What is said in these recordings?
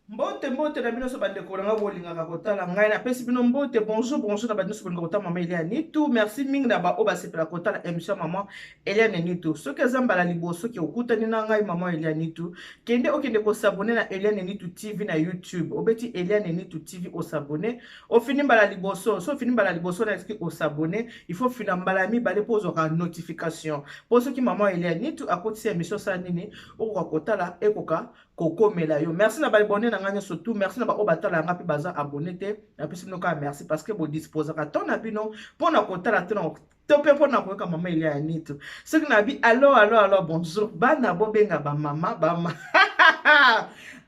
Mbote mbote na bino so bandeko na nga bolingaka kotala ngai napesi bino mbote bonjour bonjour na bino so bolingaka kotala mama Eliane Nitu. Merci mingi na baoyo basepela kotala émission mama Eliane Nitu. Soki eza mbala liboso ke okutani na ngai mama Eliane Nitu, kende okende kosabone na Eliane Nitu TV na YouTube. Obeti Eliane Nitu TV osabone, ofini mbala liboso. So ofini mbala liboso na eski osabone, il faut fina mbala ya mibale mpo ozwaka notification. Mpo soki mama Eliane Nitu akotisi émission sala nini, okoka kotala ekoka kokomela yo. Merci na ba abonné na nga nyonso tout, merci na ba oyo batala nga mpe baza abonné te, napesi bino kaka merci parce que bodisposaka temps na bino mpo na kotala to na to mpe mpo na koyoka mama Elia ya Nitu. Soki na bi allo allo allo bonjour bana bobenga ba mama ba ma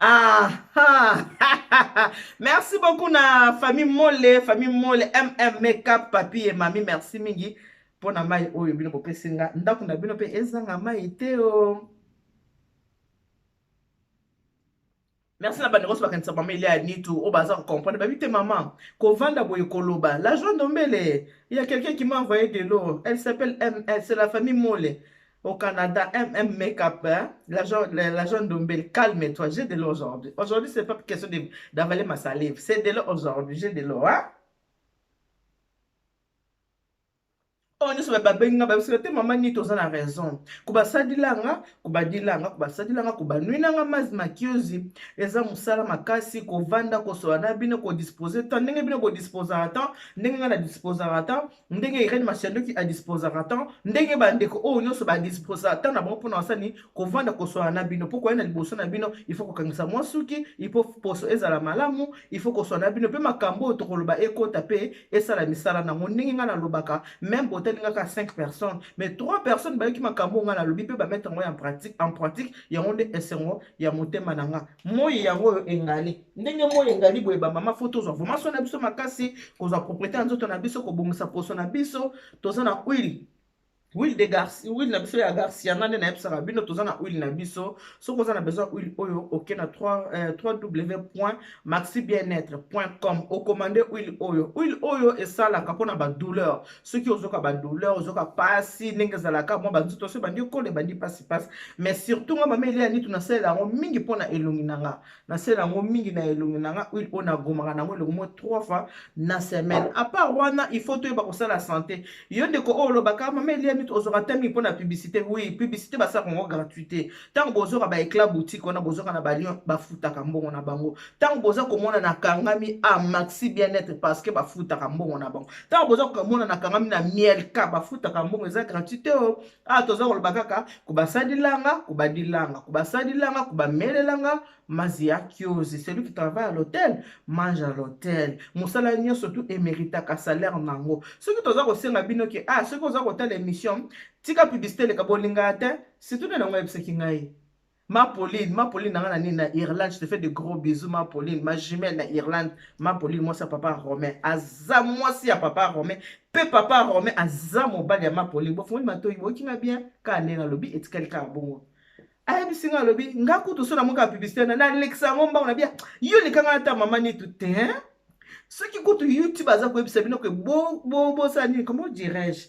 ah, ah. Merci beaucoup na famille Mole, famille Mole MM Makeup papi et mami, merci mingi mpo na mai oyo bino bopesi nga ndako na bino mpe ezanga mai te o. Merci na bandeko nyonso bakanisa mama Elia ya Nitu oyo baza kocomprendre babi te mama kovanda boye koloba la joie Ndombele. Il y a quelqu'un qui m'a envoyé de l'eau, elle s'appelle ML, c'est la famille Mole au Canada, MM Makeup, hein? La joie Ndombele, calme-toi, j'ai de l'eau aujourd'hui. Aujourd'hui c'est pas question d'avaler ma salive, c'est de l'eau aujourd'hui, j'ai de l'eau, hein? Oyo nyonso babengi nga babisaka te mama nini toza na raison kobasadilanga kobadilanga kobasadilanga kobanwinanga mazi makiozi eza mosala makasi kovanda kosola na bino kodispose temps ndenge bino bodisposaka temps ndenge ngai na disposaka temps ndenge Irene Masiandoki adisposaka temps ndenge bandeko oyo nyonso badisposaka temps na bango mpona basani kovanda kosola na bino mpo koya na liboso na bino il faut kokangisa mwa suki il faut poso ezala malamu il faut kosola na bino mpe makambo oyo tokoloba ekota mpe esala misala nango ndenge ngai nalobaka meme botali nga kaka 5 personnes mais 3 personnes bayoki makambo oyo ngai nalobi mpe bamettre yango en pratique yango nde esengo ya motema na nga. Moi yango oyo engali ndenge moi engali boye bamama fo tozwa vraiment soin na biso makasi kozwa propriété ya nzoto na biso kobongisa poso na biso. Toza na huile huile de Garcia, huile na biso ya Garciana nde nayebisaka bino toza na huile na biso. Soki oza na besoin huile oyo oke na 3 www.maxibienêtre.com okomande huile oyo. Huile oyo esalaka mpona badouleur. Soki ozoka badouleur, ozoka pasi ndenge ezalaka mwa banzoto so ebandi ekola ebandi pasi pasi, mais surtout nga mama Elia Nitu nasalela yango mingi mpona elongi na nga, nasalela yango mingi na elongi na nga. Huile oyo nagomaka nango elongi mo 3 fois na semaine. À part wana il faut toyeba kosala santé. Yo ndeko oyo olobaka mama Elia Nitu ozwaka te mingi mpona publicité, oui, publicité basalaka yango gratuité. Ntango bozoka ba éclat boutique wana bozoka na balion bafutaka mbongo na bango. Ntango boza komona na kangami a Maxi Bien-être parce que bafutaka mbongo na bango. Ntango boza komona na kangami na Mielka bafutaka mbongo, eza gratuité o. Ah, toza koloba kaka kobasalilanga kobadilanga kobasalilanga kobamelelanga mazi ya kiozi. Celui qui travaille à l'hôtel mange à l'hôtel. Mosala nyonso tu eméritaka salaire nango. Soki toza kosenga bino ke ah, soki oza kotala émission tika publicité eleka bolingaka te, surtout nde nango ayebisaki ngai ma Pauline, ma Pauline nanga na nini na Irlande, je te fais de gros bisous ma Pauline, ma jumelle na Irlande, ma Pauline mwasi ya papa Romain, aza mwasi ya papa Romain, pe papa Romain aza mobali ya ma Pauline. Bofungoli matoi boyoki nga bien kaka nde nalobi etikali kaka bongo. Ayebisi nga alobi nga kutu so namoka publicité na nalekisa yango mbango na bia yo lekanga ata mama Nitu te, hein? Soki kutu YouTube aza koyebisa bino ke bosala nini, comment dirais-je,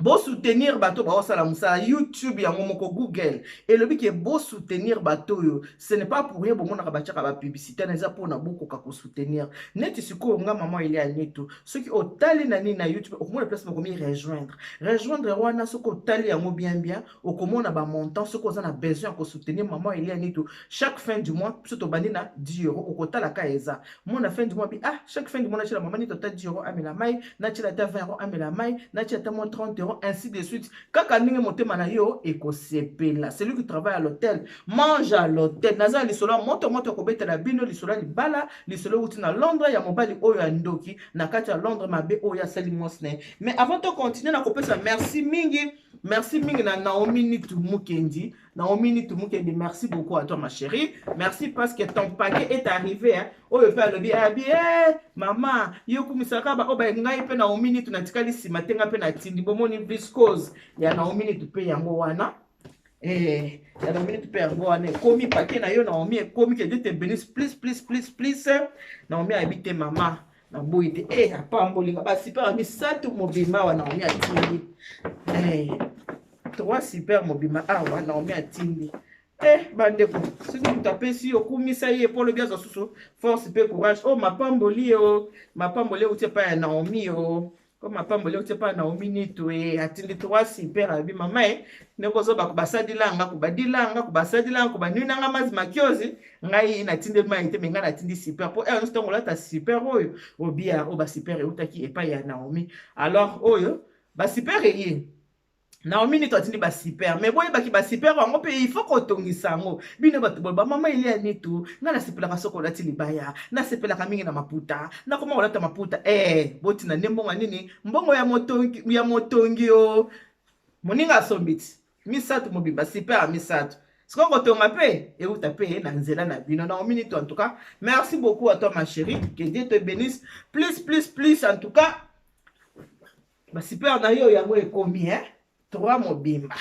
bosoutenir bato baosala mosala YouTube yango moko Google elobi ke bosoutenir bato oyo, ce n'est pas pour rien bomonaka batiaka bapublicité na eza mpona bokoka kosoutenir. Neti sikoyo nga mama Elia Nitu, soki otali na nini na YouTube okomona place bakomi rejoindre. Rejoindre wana soki otali yango bien bien okomona bamontant. Soki oza na besoin ya kosoutenir mama Elia Nitu chaque fin du mois, biso tobandi na 10 € okotala ka eza mona fin du mois bi ah, chaque fin du mois natiela mama Nitu ata 10 € amela mai, natiela ata 20 € amela mai, natiela ata mwa 30 €, ainsi de suite, kaka ndenge motema na yo ekosepela. Celui qui travaille à l'hôtel mange à l'hôtel. Naza na lisolo ya moto moto akobetela bino lisolo ya libala, lisolo euti na Londres ya mobali oyo ya ndoki na kati ya Londres, mabe oyo asali mwasi na ye. Mais avant to continue na kopesa merci mingi, merci mingi na Naomi Nitu Mukendi. Naomi Nitu Mukendi, merci beaucoup à toi ma chérie, merci parce que ton paquet est arrivé, hein. Oyo mpe alobi abi eh, mama yo kumisaka ba oyo ba ngai mpe Naomi Nitu natikali nsima te, ngai mpe natindi bomoni viscose ya Naomi Nitu mpe yango wana eh, ya Naomi Nitu mpe yango wana ekomi paquet na yo Naomi ekomi. Que Dieu te bénisse plus plus plus plus. Naomi ayebi te mama naboyi te eh, apambolinga basuper misato mobimba awa Naomi atindi eh, trois super mobimba awa Naomi atindi. Eh bandeko, soki moto apesi yo, kumisa ye mpo olobi azwa susu force mpe courage. O oh, mapamboli o oh, mapamboli euti epai ya Naomi o oh. Ko mapamboli euti epai ya Naomi Nitu e atindi trois super abi mama e ndenge ozoba kobasadilanga kobadilanga kobasadilanga kobanwinanga mazi makiozi ngai natindeli mai te me ngai natindi super mpo ere nyonso ntango olata super oyo obia oyo basuper eutaki epai ya Naomi. Alors oyo basuper eye Naomi Nito atindi ba super, mais boyebaki ba super yango mpe il faut kotongisa yango. Bino bato boye bamama Elia Nitu, ngai nasepelaka soki olati libaya, nasepelaka mingi na maputa, nakoma kolata maputa. Eh, botina nde mbongo ya nini? Mbongo ya motongi, ya motongi o moninga asombi ti misato mobimba super ya misato. Sikoyo kotonga mpe euta mpe na nzela na bino. Naomi Nitu, en tout cas merci beaucoup à toi ma chérie, que Dieu te bénisse plus plus plus. En tout cas basiper na yo yango ekomi eh? Trois mobimba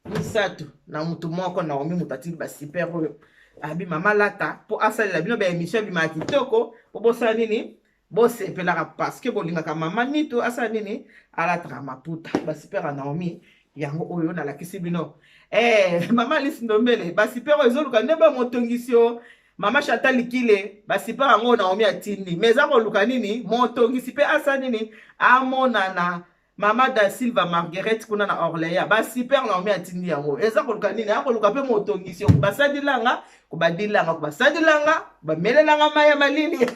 misato na motu moko. Naomi moto atindi basiper oyo abi mama lata mpo asalela bino baémission ebimaka kitoko mpo bosala nini, bosepelaka parce que bolingaka mama Nito asala nini, alataka maputa. Basiper ya Naomi yango oyo nalakisi bino. Eh, mama Alice Ndombele, basiper oyo ezoluka nde bamotongisi yo. Mama Chantal Likile, basiper yango Naomi atindi mais eza koluka nini, motongisi mpe asa nini, amonana. Mama Da Silva Marguerite kuna na Orléans, basiper Naomi atindi yango eza koluka nini, akoluka mpe motongisi yo. Kobasadilanga kobadilanga kobasadilanga bamelelanga mai ya malili.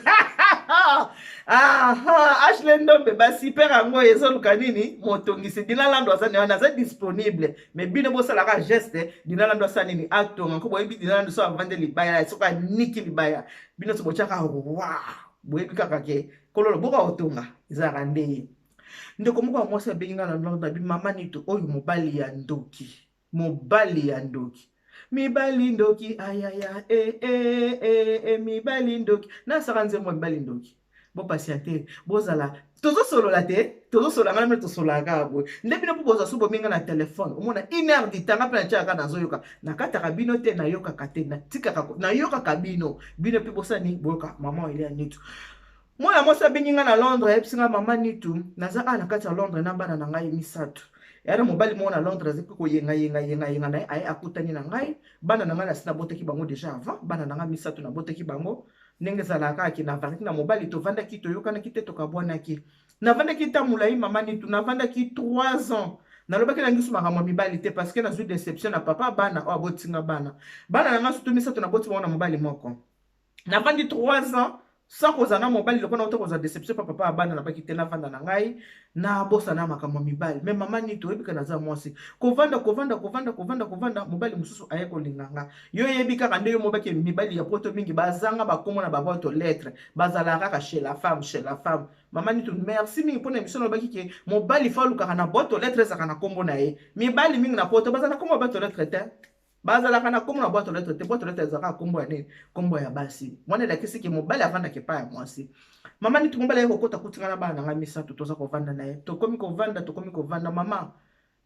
Aha, Ashley Ndombe, basiper yango ezoluka nini, motongisi. Dina Lando aza wana, aza disponible, mais bino bosalaka geste. Dina Lando asala nini, atonga nko. Boyebi Dina Lando, so avande libaya, soki aniki libaya, bino so botyaka wa, boyebi kaka ke kololo boka kotonga ezalaka nde ye. Ndeko moko ya mwasi abengi nga na Londres, abi mama Nito oyo mobali ya ndoki, mobali ya ndoki, mibali ndoki, ayaya e e e e mibali ndoki. Nasaka nzembo mibali ndoki. Bopatiente, bozala tozosolola te, tozosolola ngai mpe tosololaka kaka boye nde bino mpo bozwa so bominga na telefone, omona une heure du temps nga mpe natiaka nazoyoka, nakataka bino te, nayokaka te, natikaka nayokaka bino, bino mpe bosani boyoka mama Elia Nitu. Mwana mwasi abengi nga na Londres, ayebisi nga mama Nitu, naza awa na kati ya Londres na bana na ngai misato. Eya na mobali moko na Londres azali koyenga yenga yenga yenga na ye, aye akutani na ngai. Bana na ngai nasi nabotaki bango deja avant, bana na ngai misato nabotaki bango. Ndenge ezalaka kaka ke navandaki na mobali, tovandaki, toyokanaki te, tokabwanaki. Navandaki ntango molai mama Nitu, navandaki 3 ans. Nalobaki na ngisu makambo ya mibali te parce que nazwi déception na papa bana oyo abotinga bana. Bana na ngai surtout misato naboti bango na mobali moko. Navandi 3 ans sans kozala na mobali lokola nauta kozwa déception pa papa ya bana, nabaki te, navanda na ngai, nabosana makambo ya mibali. Mais mama Nito, oyebi ka naza mwasi, kovanda kovanda kovanda kovanda kovanda, mobali mosusu aye kolinga nga. Yo oyebi kaka nde yo mobaki mibali ya poto mingi bazanga bakombo na baboîte aux lettres, bazalaka kaka chez la femme, chez la femme. Mama Nito, merci mingi mpona émission. Nalobaki ke mobali fa alukaka na boîte aux lettres ezalaka na kombo na ye. Mibali mingi na poto baza na kombo ya boîte aux lettres te, bazalaka na kombo na boîte aux lettres te. Boîte aux lettres ezalaka kombo ya nini? Kombo ya basi. Mwana elakisi ke mobali avandaka epai ya mwasi. Mama Niti, mobali aye kokota kutinga na bana na ngai misato, toza kovanda na ye, tokomi kovanda, tokomi kovanda mama.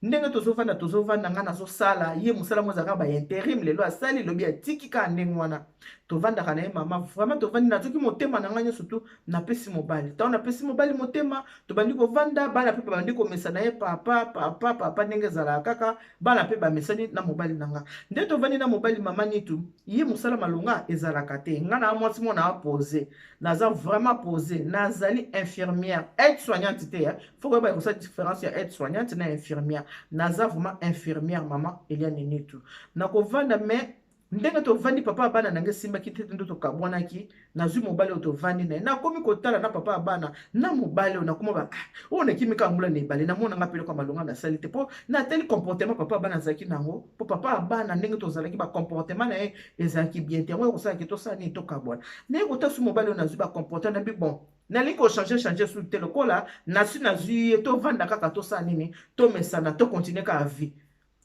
Ndenge tozovanda, tozovanda, ngai nazosala, ye mosala ngo ezalaka ba intérim, lelo asali, lobi atiki, kaka ndenge wana tovandaka na ye mama. Vraiment tovandi, nazoki motema na ngai nyonso tu napesi mobali. Ntango napesi mobali motema, tobandi kovanda, bana mpe babandi komesa na ye papa papa papa, ndenge ezalaka kaka, bana mpe bamesani na mobali na nga. Nde tovandi na mobali mama Nitu, ye mosala malonga ezalaka te. Nga na mwasi mo na pose, naza vraiment posé, nazali infirmière aide soignante te. Faut koyeba kosala différence ya aide soignante na infirmière. Naza vraiment infirmière mama Eliane Nitu. Nakovanda, mais ndenge tovandi, papa ya bana na ngai esimbaki te, nde tokabwanaki. Nazwi mobali oyo tovandi na ye, nakomi kotala na papa ya bana na mobali oyo, nakoma ba oyo nakimi kaka mbula na ebale, namonanga mpe eloko ya malonga nasali te mpo natali comportement papa ya bana azalaki nango. Mpo papa ya bana, ndenge tozalaki, bacomportement na ye ezalaki bien te. Yango ekosalaki tosala nini, tokabwana. Naye kotasu mobali oyo, nazwi bacomportement na bi bon, nalingi kochange change su te. Lokola nasi nazwi ye, tovanda kaka, tosala nini, tomesana, tocontinue kaka vie.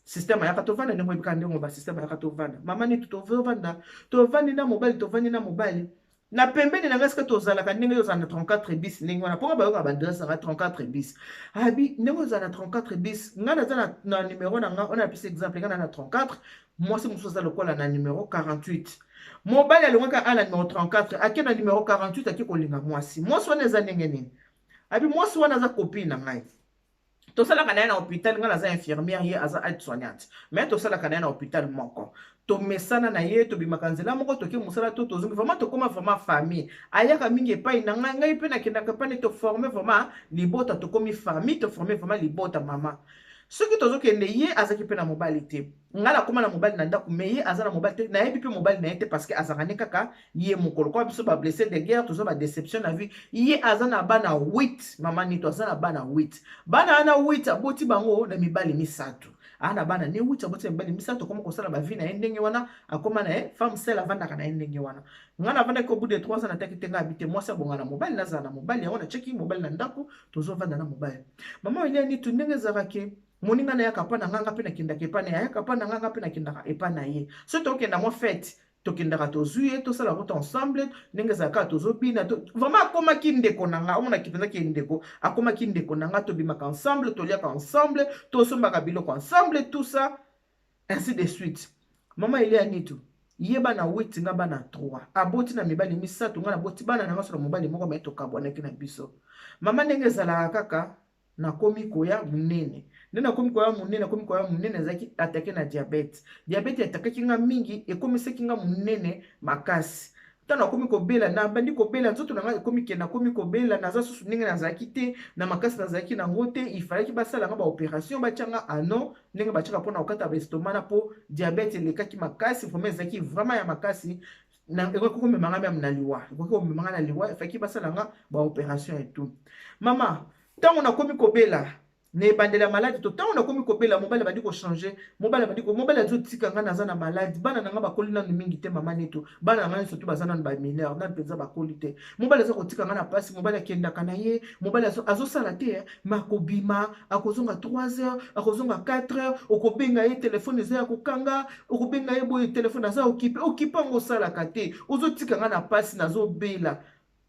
Système ayaka tovanda ndenge oyebika ndenge basystème ayaka tovanda mama Nini, tovanda, tovandi na mobali, tovandi na mobali na pembeni na ngai. Esika tozalaka, ndenge yo ozala na 34 bis, ndenge wana mponga bayoka baadresse na ngai 34 bis, abi ndenge ozala na 34 bis, ngai naza na numero na ngai wana. Napesi exemple, ngai na na 34, mwasi mosusu aza lokola na numero 48. Mobali alongwaka a na numero 34, ake na numero 48, ake kolinga mwasi. Mwasi wana eza ndenge nini? Abi mwasi wana aza copine na ngai, tosalaka na ye na hôpital. Ngai naza infirmière, ye aza aide soignante, mais tosalaka na ye na hôpital moko. Tomesana na ye, tobimaka nzela moko, toke mosala to tozongi, vraiment tokóma vraiment famille. Ayaka mingi epai na ngai, ngai mpe nakendaka epai. Toforme vraiment libota, tokomi famille, toforme vraiment libota. Mama, soki tozokende, ye azalaki mpe na mobali te. Ngai nakóma na mobali na ndako, mais ye aza na mobali te. Nayebi mpe mobali na ye te, parce que azalaka ne kaka ye mokolo. Kwa biso bablessé de guerre, toza badéception na vie. Ye aza na bana 8. Mama Nito aza na bana 8. Bana wana 8, aboti bango na mibali misato. Aa na bana ne 8, aboti na mibali misato. Akoma kosala bavie na ye ndenge wana, akoma na ye femme seule, avandaka na ye ndenge wana. Ngai navandaki, au bout de 3 ans nataki te. Ngai abi te, mwasi abonga na mobali, nazala na mobali. Yango natiaki mobali na ndako, tozovanda na mobali. Mama Elia Nitu, ndenge ezalaka ke moninga na yaka mpa na nganga, mpe nakendaka epa na ye, ayaka mpa na nganga, mpe nakendaka epa na ye. So tokenda mwa fête, tokendaka, tozwi ye, tosala route ensemble. Ndenge ezalaka, tozobina. Vraiment akomaki ndeko na nga. Omonaki mpenzaki ndeko, akomaki ndeko na nga. Tobimaka ensemble, toliaka ensemble, tosombaka biloko ensemble, tout ça, ainsi de suite. Mama Elia Nitu, ye bana 8, nga bana 3. Aboti na mibali misato, nga naboti bana na nga so na mobali moko, mais tokabwanaki na biso. Mama, ndenge ezalaka kaka, nakomi koya monene. Nde nakomi koya monene, nakomi koya monene, ezalaki attaqué na diabète. Diabète attaquaki nga mingi, ekomisaki nga monene makasi. Ntango nakomi kobela, nabandi kobela, nzoto na ngai ekomi ke nakomi kobela, naza susu ndenge nazalaki te, na makasi nazalaki nango te. Ifalaki basala nga baopération, batia nga anneau, ndenge batiaka mpona kokata baestomac na, mpo diabète elekaki makasi. Vraiment ezalaki vraiment ya makasi, ekoki komema nga même na liwa, ekoki komema nga na liwa. Efaki basala nga baopération et tout. Mama, ntango nakomi kobela, na ebandeli ya maladie to, ntango nakomi kobela, mobali abandi kochanger. Mobali abandi, mobali azotika ngai, naza na maladie. Bana na ngai bakoli nanu mingi te. Mama Neto, bana na ngai nyonso tu baza nanu bamineur, nanu mpenza bakoli te. Mobali aza kotika ngai na mpasi. Mobali akendaka na ye, mobali azosala te, ma akobima, akozonga 3 heures, akozonga 4 heures. Okobenga ye, telefone eza ya kokanga. Okobenga ye boye, telefone aza occupé. Occupé yango osalaka te. Ozotika ngai na mpasi, nazobela.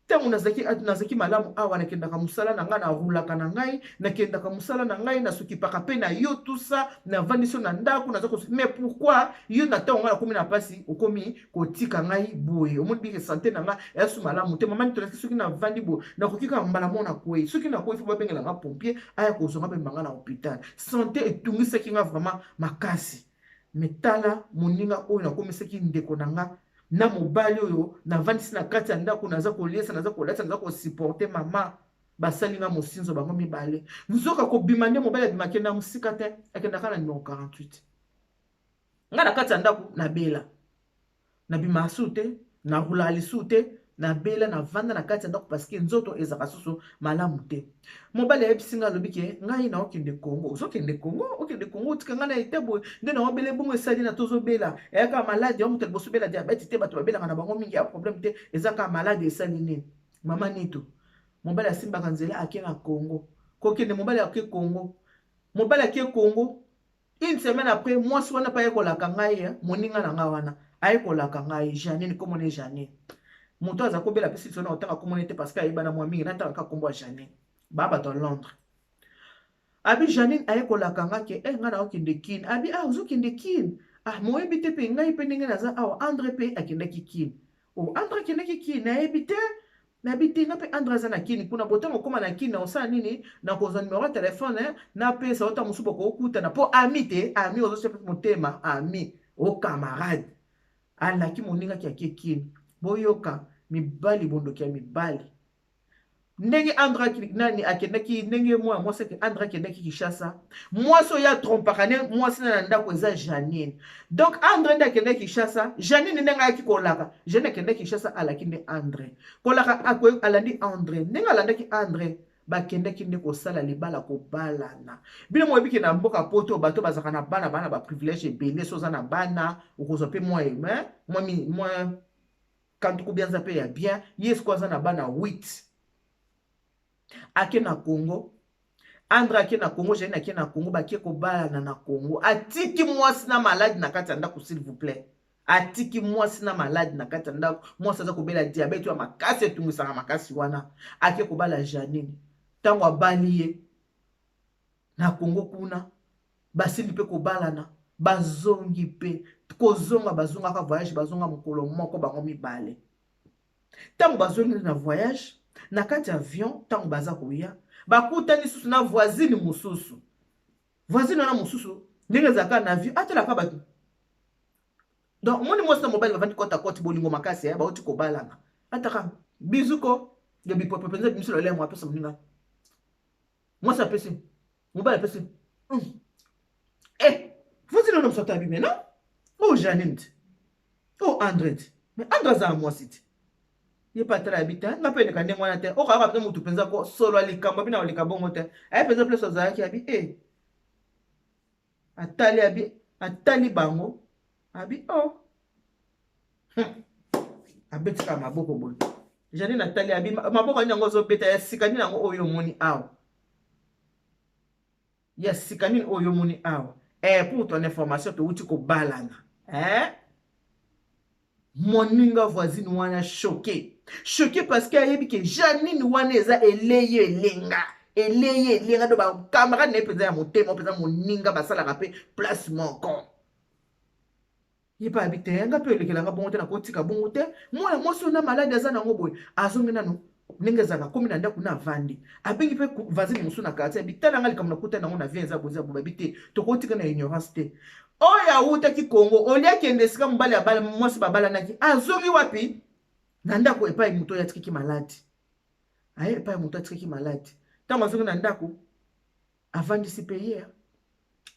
Ntango nazalaki malamu awa, nakendaka mosala na ngai, narulaka na ngai, nakendaka mosala na ngai, nasokipaka mpe na yo, tout ça, navandisi yo na ndako, naza. Mais pourquoi yo, na ntango ngai nakomi na mpasi, okomi kotika ngai boye? Omoni bike, santé na ngai eyasu malamu te. Mama Nitolaki, soki navandi boye, nakoki kaka mbala moko nakwei. Soki nakwei, faut babengela nga pompier aya kozwa nga, bemba nga na hôpital. Santé etungisaki nga vraiment makasi. Mais tala moninga oyo nakomisaki ndeko na nga, na mobali oyo navandisi na kati ya ndako, naza koliesa, naza kolatisa, naza kosupporter. Mama, basali nga mosinzo bango mibale. Nzoka kobima nde mobali abima, akenda mosika te, akendaka na numero 48. Nga na kati ya ndako nabela, nabima su te, narulaka lisu te, nabela, navanda na kati ya ndako, parce que nzoto ezalaka susu malamu te. Mobali ayebisi ngai, alobi ke ngai na okende Kongo. Ozokende Kongo, okende Kongo, otika ngai na ete boye nde na obele bongo. Esali na tozobela, eyaka maladie ya moto liboso obela diabète te. Bato babelaka na bango mingi, ya problème te, eza kaka maladie. Esali nini, mama Nito? Mobali asimbaka nzela, ake na Kongo. Kokende, mobali ake Kongo, mobali ake Kongo. Une semaine après, mwasi wana mpe ayekolaka ngai, moninga na ngai wana ayekolaka ngai, Janine, komona Janine, moto aza kobela mpe sisi wana, otanga komona te parce que ayebana mwa mingi. Natanga kaka kombo ya Janine, baa bato ya Londres. Abi Janine ayekolaka nga ke eh, ngai naokende Kine. Abi: "Ah, ozokende Kine? Ah, moyebi te mpe ngai mpe ndenge naza awa, Andre mpe akendaki Kine." O oh, Andre akendaki Kine, nayebi te. Nayebi te, nga mpe Andre aza na Kini kuna. Botango okóma na Kini, osala nini? Nakozwa numero ya telefone, napesa ota mosusu, bokokutana. Mpo ami te, ami ozotia mpe motema, ami o camarade alaki moningaki ake Kini. Boyoka mibali, bondoki ya mibali. Ndenge Andre nani akendaki, ndenge mwana mwasi Andre akendaki Kinshasa, mwasi oyo atrompaka ne mwasi na ndako eza Janine. Donc Andre nde akendaki Kinshasa, Janine ndenge ayaki kolaka. Janine akendaki Kinshasa, alaki nde Andre kolaka, alandi Andre. Ndenge alandaki Andre, bakendaki nde kosala libala, kobalana. Bino moyebi na mboka Poto, bato bazalaka na bana, bana baprivilège ebele. So oza na bana, okozwa mpe mwa kantuku bianza mpe ya bien. Ye siko aza na bana 8. Ake na Congo, Andre ake na Congo, Janine ake na Congo, bake kobalana na Congo. Atiki mwasi na maladie na kati ya ndako. S'il vous plaît, atiki mwasi na maladie na kati ya ndako. Mwasi aza kobela diabète ya makasi, etungisaka makasi wana. Ake kobala Janine. Ntango abali ye na Congo kuna, basili mpe kobalana, bazongi mpe kozonga, bazongaka voyage, bazonga mokolo moko bango mibale. Ntango bazongi na voyage, na kati ya avion, ntango baza koya, bakutani lisusu na voisine mosusu. Voisine wana mosusu, ndenge ezalaka na avion, atalaka bato. Donc omoni mwasi na mobali bavandi kota koti, bolingo makasi, eh, bauti kobalana, ataka bizuko ya bipopo mpenza, bimiso lolemo, apesa moninga mwasi, apesi mobali, apesi eh voisine wana mosu ata abi: "Mais non, oyo Janine te, oyo André te." Mais André azala mwasi te, ye mpe atala yabi te. Nga mpe eleka ndenge wana te. Okayaka mpenza motu mpenza solo ya likambo abi na koleka bongo te. Aye mpenza place azalaki, abi e atali, abi atali bango, abi o oh. Abetika maboko boye. Janine atali, abi: "Maboko nini yango ozobeta ya sika? Nini yango oyo omoni awa ya sika? Nini oyo omoni awa?" Eh, pour ton information, touti kobalana, eh? Moninga voisine wana choqué, choqué, parce que ayebi ke Janine wana eza eleye elenga, eleye elenga. Do bacamarade na ye mpenza ya motema mpenza, moninga basalaka mpe place moko. Ye mpe abi te: "Nga mpe elekelanga bongo te, nakotika bongo te. Mwana mwasi oyo na maladi aza nango boye." Azongi nano ndenge ezalaka, komi na ndako na avandi, abengi mpe voisine mosusu na quartier, abi: "Tala nga likambo nakuta nango na vie, eza boye, eza boye." Babi te, tokotika na ignorance te. Oyo awutaki Kongo, olia akende esika mobali abala mwasi babalanaki, azongi wapi? Na ndako epai moto oyo atikaki maladi. Aye epai moto atikaki maladi. Ntango azongi na ndako, avandisi mpe ye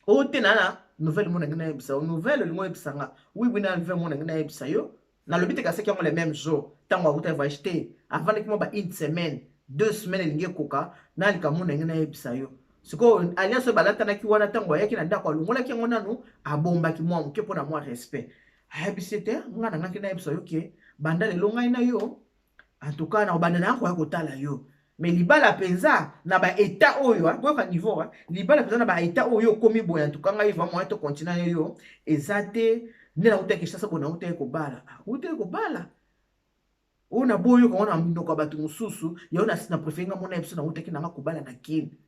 oyo te na nouvelle mo nangi nayebisa yo. Nouvelle olingi oyebisanga? Oui, na nouvelle mo nangi nayebisa yo. Nalobi te kaseki yango le même jour ntango awuta voyage te. Avandaki mwa ba une semaine, 2 semaines, elingi ekoka na likambo nangi nayebisa yo. Sikoyo alliance oyo balatanaki wana, ntango ayaki na ndako, alongolaki yango nanu, abombaki mwa moke mpona mwa respect. Ayebisi ete: "Nga na ngaki nayebisa yo ke banda lelo ngai na yo, en tout cas na kobanda na koya kotala yo, mais libala mpenza na baétat oyo, boyoka niveau, libala mpenza na baétat oyo okomi boye, en tout cas ngai vraiment moyen tocontinue yo eza te. Nde nautaki Kinshasa boye, nautaki kobala, utaki kobala oyo naboyoka ngo na minoko ya bato mosusu yango. Na préféré nga mona yebiso nautaki nanga kobala na Kini."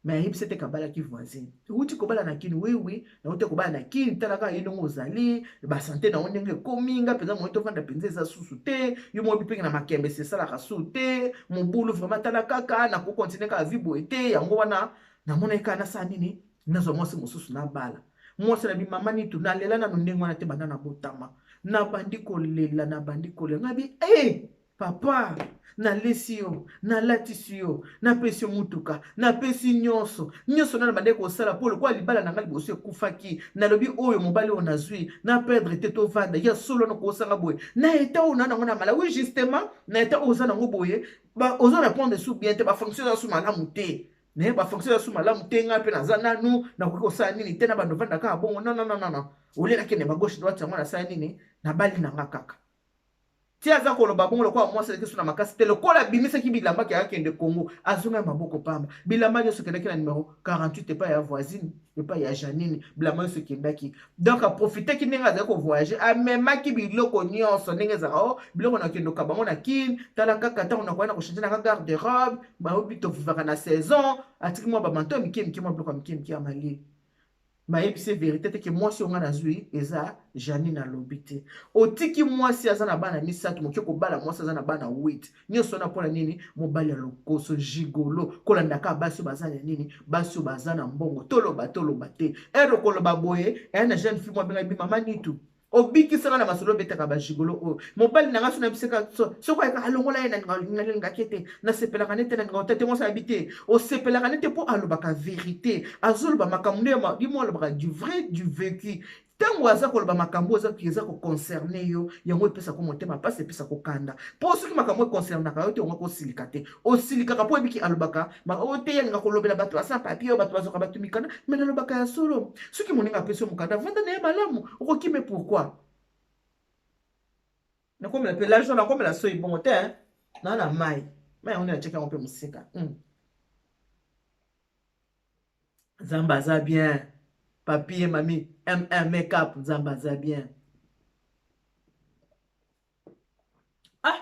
Mais ayebisi ete kabalaki voisine: "Euti kobala na Kini?" Oui, nauti kobala na Kini. Talaka ye ndenge ozali, basanté nango ndenge ekomi, nga mpenza moye tovanda mpenza eza susu te. Yo moyebi mpenge na makembesi esalaka su te, mobulu vraiment. Tala kaka, nakocontinue kaka vie boye te. Yango wana namonaki kaka nasala nini, nazwa mwasi mosusu, nabala mwasi na bimama nitu. Nalela nano ndenge wana te banda nabotama. Nabandi kolela, nabandi kolela. Ngabi e papa, nalesi yo, nalatisi yo, napesi yo mutuka, napesi nyonso nyonso nana bandeki kosala mpo lokola libala na ngai liboso ekufaki, nalobi oyo mobali oyo nazwi na perdre te, tovanda ya solo. Na kosanga boye na état oyo na nango na mala, oui, justement na état oyo oza nango boye, ozo répondre su bien te, bafonction eza su malamu te, me bafonction eza su malamu te. Ngai mpe naza nanu, nakoki kosala nini te na bando ovanda kaka bongo. Non, non, non, non, olie nakende bagauche droite. Yango nasala nini, nabali nanga kaka." Ti aza koloba bongo, lokola mwasi aleki so na makasi te, lokola abimisaki bilamba ke akende Kongo, azonga maboko pamba. Bilamba nyonso ekendaki na numero 48 epai ya voisine, epai ya Janine. Bilamba nyonso ekendaki. Donc aprofitaki ndenge azali kovoyage, amemaki biloko nyonso ndenge ezalaka o biloko nakendoka bango na Kine. Tala kaka, ntango nakoya na kochange naka garde robe, baobi tovivaka na saison. Atiki mwa bamanteau ya mike mike, mwa biloko ya mike mike ya malili. Mayebisi vérité te ke mwasi oyo nga nazwi eza Janine. Alobi te: "Otiki mwasi aza na bana misato, moke kobala mwasi aza na bana 8. Nyonso wana mpona nini? Mobali ya lokoso, gigolo, kolanda kaka basi oyo baza na nini, basi oyo baza na mbongo." Toloba, toloba te ere koloba boye. Eya na jeune fille mo abenga bi: "Mama Nitu, obikisanga na masolo obetaka bagigolo oyo. Mobali na nga so nayebisaka, soki ayeka alongola ye, nalingaki ete nasepelaka nete nalinga te te. Mwasi ayebi te osepelaka nete mpo alobaka vérité, azoloba makambo nde ye mo alobaka du vrai, du vécu. Ntango aza koloba makambo eza koconcerne yo, yango epesaka motema mpasi, epesaka kokanda. Mpo soki makambo econcernaka yo te, onga kosilika te. Osilikaka mpo oyebiki alobaka oyo te, yalinga kolobela bato asa papier oyo, bato bazwaka bato mikanda. Me nalobaka ya solo, soki moninga apesi yo mokanda, vanda na ye malamu, okokime pourquoi?" Nakomela mpe l'argent, nakomela soyi bongo te naa na mai mai yango nde natiaki yango mpe mosika. Nzambe aza bien. Papi ye mami mm makeup, Nzambe aza bien. Ah,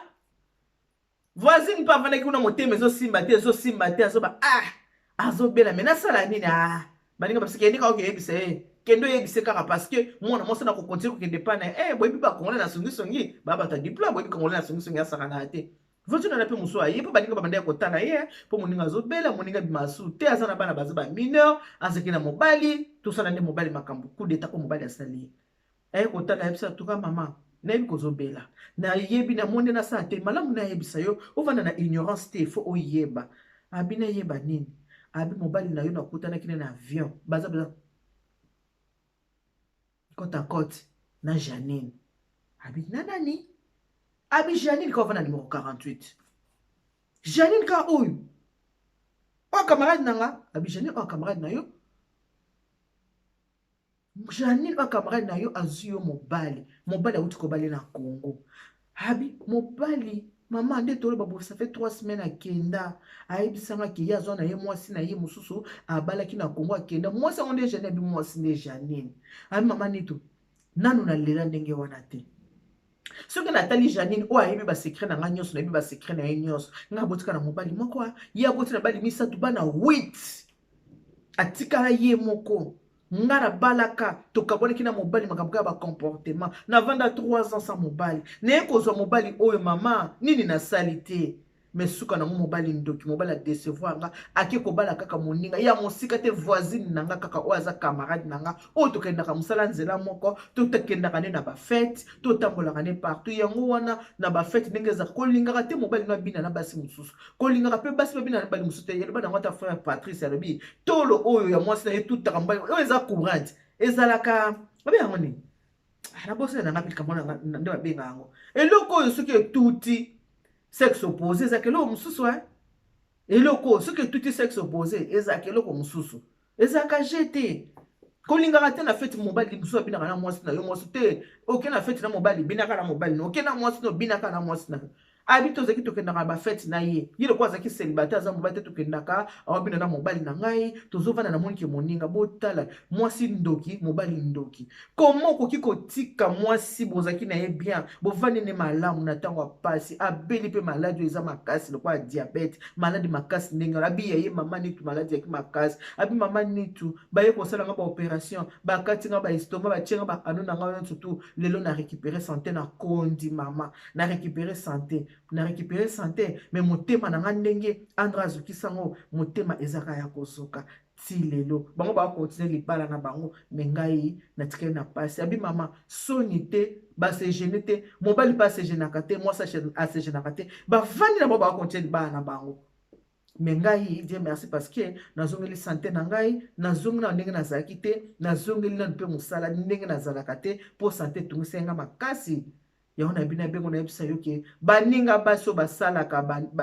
voisine mpe avandaki kuna, motema ezosimba te, ezosimba te. Azoba ah, azobela, me nasala nini? Ah, baninga bapesi: "Kende kaka okeyebisa ye, kende oyebise kaka, parce que mwana mwasi na kokontinue kokende pa na ye." Eh, boyebi bakongole na songisongi, baa bato ya diplome, boyebi kongole na songisongi, asakana te. Voisine wana mpe mosusu aye mpo baninga babanda ya kotala ye, mpo moninga azobela, moninga abima su te, aza na bana baza bamineur, azalaki na mobali. Tosala nde mobali makambo, coup d'état mpo mobali asali ye. Aye kotala, ayebisa tuka mama, nayebi kozobela, nayebi namoni nasala te malamu, nayebisa yo ovanda na ignorance te, fo oyeba. Abi nayeba nini? Abi mobali na yo nakutanaki ne na avion, baza baza côte à côte na Janine. Abi na nani? Abi Janine ka ovanda numéro 48. Janine ka oyo oyo camarade na nga. Abi Janine oyo camarade na yo, Janine oyo camarade na yo azwi yo mobali, mobali awuti kobali na Congo. Abi mobali mama nde toloba bo, ça fait 3 semaines akenda, ayebisanga ke ye azwa na ye mwasi na ye mosusu abalaki na Congo, akenda mwasi yango nde Janine. Abi mwasi nde Janine. Abi mama Nito, nanu nalela ndenge wana te. Soki natali Janine oyo ayebi basecret na ngai nyonso, nayebi basecret na ye nyonso. Ngai abotika na mobali moko, ye aboti na bali misato, bana 8, atikala ye moko. Nga nabalaka, tokabwanaki na mobali, makambo kaka bacomportement. Navanda 3 ans sans mobali, naye kozwa mobali oyo. Mama, nini nasali te? Mais suka nango mobali ndoki, mobali adecevoir nga, ake kobala kaka moninga ya mosika te, voisine na nga kaka oyo aza camarade na nga, oyo tokendaka mosala nzela moko, tokendaka nde na bafete, totambolaka nde partout. Yango wana na bafete ndenge ezaka, kolingaka te mobali no abina na basi mosusu, kolingaka mpe basi babina na mibali mosusu te. Eloba nango ata frère Patrice, alobi tolo oyo ya mwasi na ye tutaka mobali oyo eza courante, ezalaka babe yango nini, nabosana nanga likambo nde babenga yango. Eloko oyo soki etuti sexe opposé ezalaka eloko mosusu. Eloko oyo soki etuti sexe opposé ezalaka eloko mosusu, ezalaka je te. Kolingaka te na feti mobali mosusu abinaka na mwasi na yo mwasi te. Oke na feti na mobali, binaka na mobali na. Oke na mwasi na, obinaka na mwasi na. Abi tozalaki, tokendaka na bafete na ye, ye lokola azalaki célibataire, aza mobali te, tokendaka, awabina na mobali na ngai, tozovanda, namoniki moninga. Botala mwasi ndoki, mobali ndoki. Koma okoki kotika mwasi bozalaki na ye bien, bovandi nde malamu na ntango ya pasi, abeli mpe maladi oyo eza makasi lokola diabète, maladi makasi ndenge wana. Abi ya ye mama Nitu, maladi yaki makasi. Abi mama Nitu, baye kosala nga baopération, bakati nga baestomac, batie nga baano na nga nyonso tu. Lelo na récupéré santé, na kondi mama, na récupéré santé, na récupéré santé, mais motema na nga, ndenge Andra azokisango motema, ezaka ya kozoka ti lelo. Bango bakontinue libala na bango, mais ngai natikali na pasi. Abi mama, soni te, basegene te, mobali mpe asegenaka te, mwasi asegenaka te, bavandi na bango, bakontinue libala na bango. Mais ngai, Dieu merci, parce que nazongeli santé na ngai, nazongi na ndenge nazalaki te, nazongeli nanu mpe mosala ndenge nazalaka te, mpo santé etungisi nga makasi. Yango na bino abengo, nayebisa yo ke baninga basi oyo basalaka,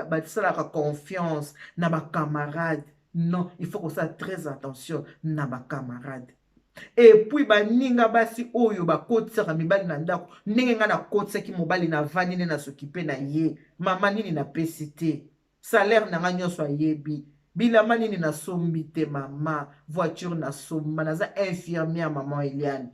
basalaka confiance na bacamarade, non, il faut kosala très attention na bacamarade. Et puis baninga basi oyo bakotisaka mibali na ndako, ndenge ngai nakotisaki mobali, navandi nde nasokipe na ye. Mama, nini napesi te? Salaire na ngai nyonso ayebi. Bilamba nini nasombi te? Mama, voiture nasomba, naza infirmière, mama Eliane,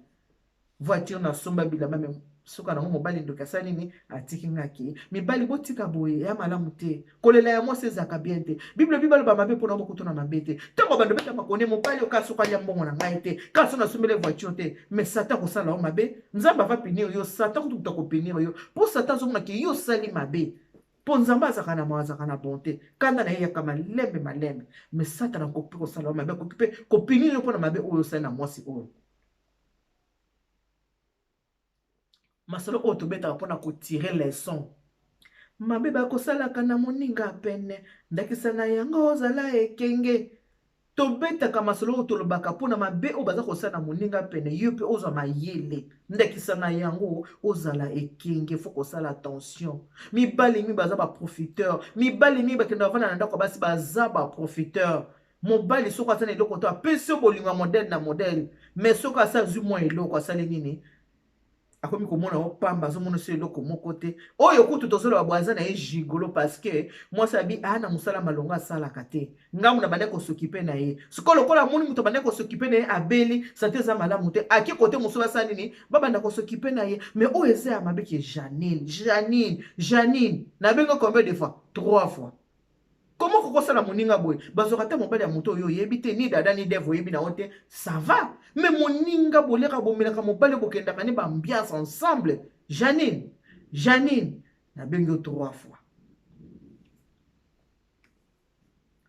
voiture nasomba, bilamba. Mais suka nango mobali ndoki asali nini? Atiki nga ke. Mibali, botika boye, ya malamu te. Kolela ya mwasi ezalaka bien te. Bible bi baloba mabe mpona bokutuna mabe te. Ntango bando beta makone, mobali oyo kasi okalia mbongo na ngai te, kasi nasombele voiture te, mais Satan kosala yo mabe, Nzambe ava punir yo, Satan kutukuta kopunir yo, mpo Satan azomona ke yo osali mabe. Mpo Nzambe azalaka na mawa, azalaka na bonté, kanda na ye yaka malembe malembe, mais Satan akoki mpe kosala yo mabe, akoki mpe kopunir yo mpona mabe oyo osali na mwasi oyo. Masolo oyo tobetaka mpona kotire leçon, mabe bakosalaka na moninga pene, ndakisa na yango ozala ekenge. Tobetaka masolo oyo tolobaka mpona mabe oyo baza kosala na moninga pene, yo mpe ozwa mayele, ndakisa na yango ozala ekenge. Faut kosala attention. Mibali mingi baza baprofiteur, mibali mingi bakenda bavanda na ndako ya basi, baza baprofiteur. Mobali soki aza na eloko to apesi yo bolingo ya modèle na modèle, mais soki asa azwi mwa eloko, asali nini? Akomi komona yo pamba, azomona so eloko moko te. Oyo kutu tozoloba boye, aza na ye gigolo, parce que mwasi abi aa na mosala malongo asalaka te, ngambu na bandaki kosokipe na ye. Sikoyo lokola amoni moto abandaki kosokipe na ye abeli, santé eza malamu te, ake kote mosusu, basala nini? Babanda kosokipe na ye. Mais oyo eza ya mabe ke Janine, Janine, Janine, nabengi combien de fois? Trois fois. Comment kokosala moninga boye? Bazwaka ata mobali ya moto oyo oyebi te, ni dada ni deve, oyebi na yo te, ça va, mais moninga boliaka, bomelaka, mobali bokendaka ne baambiance ensemble. Janine, Janine, nabengi yo trois fois.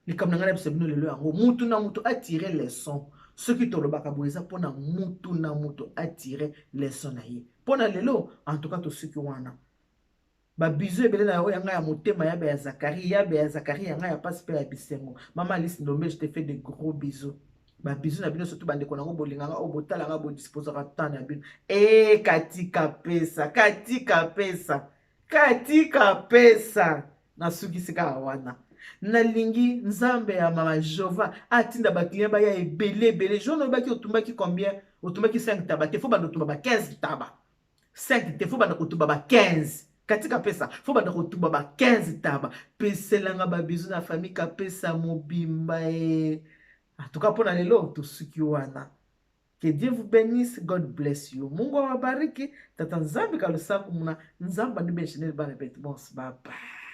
Likambo na ngai na biso bino lelo yango, mutu na mutu atire leçon. Soki tolobaka boye, eza mpona mutu na mutu atire leçon na ye. Mpona lelo, en tout cas, tosuki wana. Babisous ebele na oyo ya ngai ya motema, yabe ya Zakari, yabe ya Zakari, ya ngai ya pasi mpe ya bisengo. Mama Alice Ndombe, je te fais de gros bisous. Babisous na bino, surtout bandeko nango bolinganga, oyo botalanga, bodisposaka temps na bino. E katika pesa, katika pesa, katika pesa. Nasukisi kaka wana. Nalingi Nzambe ya mama Jova atinda baclient baya ebele ebele. Jour oyebaki otumbaki combien? Otumbaki 5 taba te, faut banda otumba ba 15 taba. 5 te, faut banda kotumba ba 15. Katika pesa, faut banda kotumba ba 15 taba. Peselanga babisous na famille Kapesa mobimba. E en tout cas, mpona lelo tosuki wana. Que Dieu vous bénisse. God bless you. Mungu awabariki. Tata Nzambi kalusaku muna Nzambe andibe bana betu bonse. Bye bye.